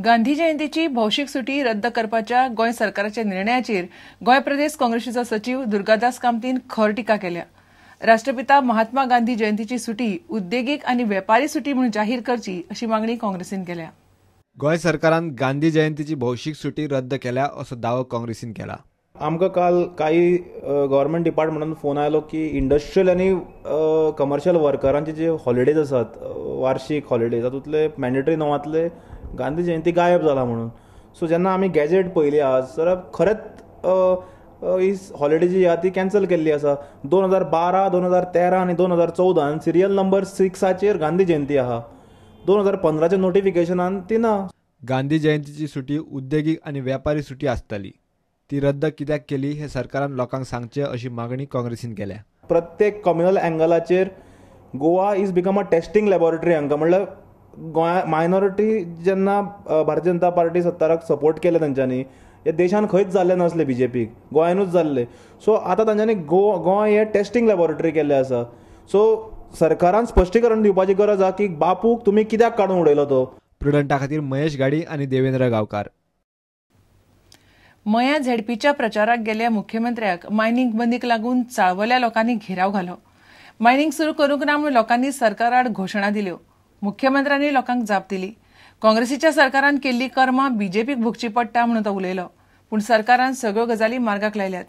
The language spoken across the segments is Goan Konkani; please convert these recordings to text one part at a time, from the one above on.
गांधी जयंतीची भौशीक सुटी रद्द करपाच्या गोंय सरकाराच्या निर्णयाचेर गोंय प्रदेश काँग्रेसीचो सचीव दुर्गादास कामतीन खर टिका केल्या. राष्ट्रपिता महात्मा गांधी जयंतीची सुटी उद्देगीक आनी वेपारी सुटी म्हणून जाहीर करची अशी मागणी काँग्रेसीन केल्या. गोंय सरकारान गांधी जयंतीची भौशीक सुटी रद्द केल्या असो दावो काँग्रेसीन केला. आमकां काल काही गव्हर्मेंट डिपार्टमेंटान फोन आयलो की इंडस्ट्रियल आनी कमर्शियल वर्करांचे जे हॉलिडेज आसात, वार्षीक हॉलिडेज, तातूंतले मॅन्डेटरी णवांतले गांधी जयंती गायब जाला म्हणून. सो जेन्ना आमी गॅजेट पळयली आज, जाल्यार खरेंच ही हॉलिडे जी आहा ती कॅन्सल केल्ली आसा. 2012, 2013 आनी 2014 सिरियल नंबर 6 गांधी जयंती आहा. 2015 नोटिफिकेशनान ती ना. गांधी जयंतीची सुटी उद्देगीक आनी वेपारी सुटी आसताली, ती रद्द कित्याक केली हे सरकारान लोकांक सांगचें अशी मागणी काँग्रेसीन केल्या. प्रत्येक communal एंगलाचेर Goa is become a testing laboratory हांकां. म्हणल्यार गोंया मायनॉरिटी जेन्ना भारतीय जनता पार्टी सत्ताराक सपोर्ट केले तांच्यांनी, हे देशान खंयच जाल्लें नासलें बीजेपीक, गोंयानूच जाल्लें. सो आतां तांच्यांनी गोंय हें टेस्टिंग लॅबोरेटरी केल्लें आसा. सो सरकारान स्पश्टीकरण दिवपाची गरज आसा की बापूक तुमी कित्याक काडून उडयलो तो. प्रुडंटा खातीर महेश गाडी आनी देवेंद्र गांवकार. मया झेडपीच्या प्रचाराक गेल्या मुख्यमंत्र्याक मायनिंग बंदीक लागून चाळवल्या लोकांनी घेराव घालो. मायनिंग सुरू करूंक ना म्हणून लोकांनी सरकाराआड घोशणा दिल्यो. मुख्यमंत्र्यांनी लोकांक जाप दिली. काँग्रेसीच्या सरकारान केल्ली कर्मां बीजेपीक भोगची पडटा म्हणून तो उलयलो. पूण सरकारान सगळ्यो गजाली मार्गाक लायल्यात.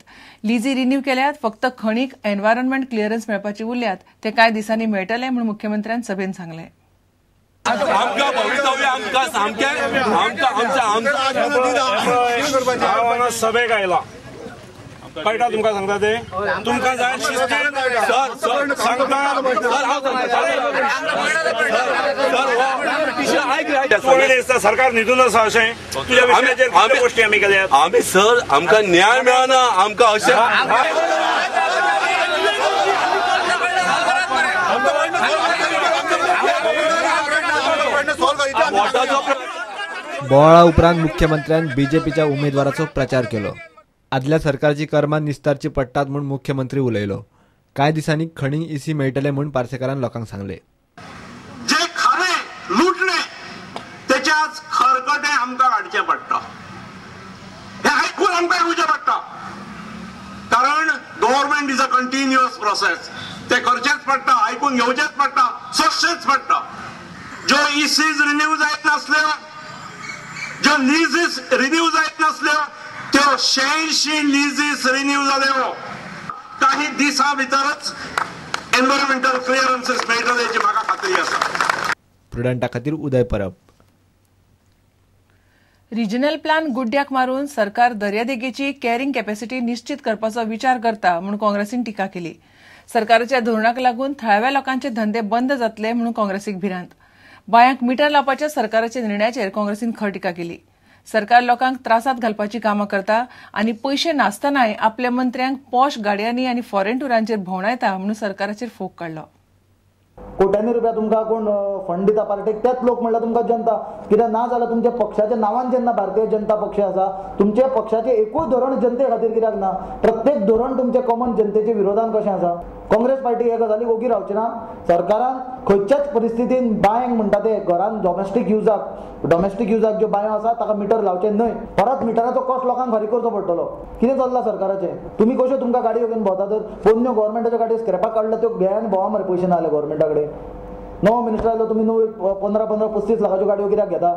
लिजी रिन्यू केल्यात, फक्त खणीक एनवायरमेंट क्लिअरन्स मेळपाची उरल्यात, ते कांय दिसांनी मेळटले म्हणून मुख्यमंत्र्यान सभेन सांगलें. सभेक आयला कळटा तुमकां सांगता ते तुमकां जाय शिस्तीन सरकार न्हिदून आसा अशें तुज्या विशयाचेर कितल्यो गोश्टी आमी केल्यात. आमी सर आमकां न्याय मेळना, आमकां अशें बोवाळा उपरांत मुख्यमंत्र्यान बीजेपीच्या उमेदवाराचो प्रचार केलो. आदल्या सरकारची कर्मां निस्तारची पडटात म्हूण मुख्यमंत्री उलयलो. कांय दिसांनी खणी इसी मेळटले म्हूण पार्सेकारान लोकांक सांगले. जे खरे लुटले त्याच्या आज खरकटे आमकां काडचें पडटा, हें आयकून आमकां येवचें पडटा. कारण government is a continuous process, ते करचेंच पडटा, आयकून घेवचेंच पडटा, सोंसचेंच पडटा. ज्यो इसीज रिन्यू जायत नासल्यो, ज्यो लिजीस रिन्यू जायत नासल्यो, त्यो 86 लिजीस रिन्यू जाल्यो. काही दिसां भितरच एनवायरमेंटल क्लिअरन्सीस मेळटले हाची म्हाका खात्री आसा. प्रुडंटा खातीर उदय परब. रिजनल प्लान गुड्ड्याक मारून सरकार दर्यादेगेची कॅरिंग कॅपॅसिटी निश्चित करपाचो विचार करता म्हूण काँग्रेसीन टिका केली. सरकाराच्या धोरणाक लागून थळाव्या लोकांचे धंदे बंद जातले म्हणून काँग्रेसीक भिरांत. बायांक मिटर लावपाच्या सरकाराच्या निर्णयाचेर काँग्रेसीन खर टिका केली. सरकार लोकांक त्रासांत घालपाची कामां करता आनी पयशे नासतनाय आपल्या मंत्र्यांक पॉश गाडयांनी आनी फॉरेन टुरांचेर भोंवडायता म्हणून सरकाराचेर फोग काडलो. कोट्यांनी रुपया तुमकां कोण फंड दिता पार्टीक, तेच लोक म्हणल्यार तुमकां जनता. कित्याक ना जाल्यार तुमच्या पक्षाच्या नांवान जेन्ना भारतीय जनता पक्ष आसा, तुमच्या पक्षाचें एकूय धोरण जनते खातीर कित्याक ना? प्रत्येक धोरण तुमच्या कॉमन जनतेच्या विरोधान कशें आसा? काँग्रेस पार्टी हे गजालीक ओगी रावची ना. सरकारान खंयच्याच परिस्थितीन बांयंक म्हणटा ते घरान डोमेस्टीक युजाक ज्यो बांयो आसा ताका मिटर लावचें न्हय. परत मिटराचो कॉस्ट लोकांक फारीक करचो पडटलो. कितें चल्लां सरकाराचें? तुमी कश्यो तुमकां गाडयो घेवन भोंवता तर पोन्न्यो गव्हर्मेंटाच्यो गाडयो स्क्रॅपाक काडल्या त्यो घेया आनी भोंवा मरे, पयशे ना जाल्यार गव्हर्मेंटा कडेन. नवो मिनिस्टर आयलो तुमी नव्यो 15, 15, 35 लाखाच्यो गाडयो कित्याक घेता?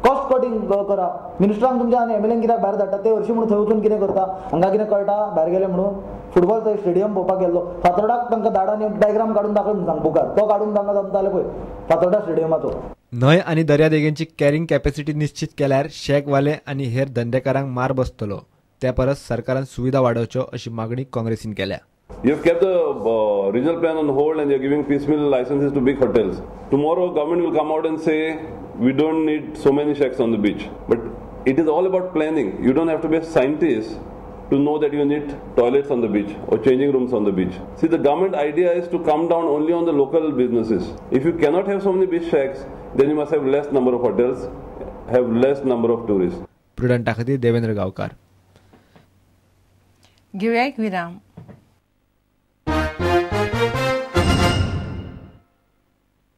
कॉस्ट कटिंग करा. मिनिस्टरांक तुमच्या आनी एमएलएन कित्याक भायर धाडटा? ते हरशीं म्हणून थंय वचून कितें करता? हांगा कितें कळटा भायर गेले म्हणून? फुटबॉल थंय स्टेडियम पळोवपाक गेल्लो फातोर्डाक तांकां धाड आनी डायग्राम काडून दाखय म्हणून सांग बुकार, तो काडून तांकां जमताले पळय फातोर्डा स्टेडियमाचो. न्हंय आनी दर्यादेगेंची कॅरिंग कॅपॅसिटी निश्चित केल्यार शॅकवाले आनी हेर धंदेकारांक मार बसतलो. त्या परस सरकारान सुविधा वाडोवच्यो अशी मागणी काँग्रेसीन केल्या. You have kept the regional plan on hold and you are giving piecemeal licenses to big hotels. Tomorrow government will come out and say we don't need so many shacks on the beach. But it is all about planning. You don't have to be a scientist to know that you need toilets on the beach or changing rooms on the beach. See, the government idea is to come down only on the local businesses. If you cannot have so many beach shacks, then you must have less number of hotels, have less number of tourists. प्रुडंटा खातीर देवेंद्र गांवकार. घेवया एक विराम.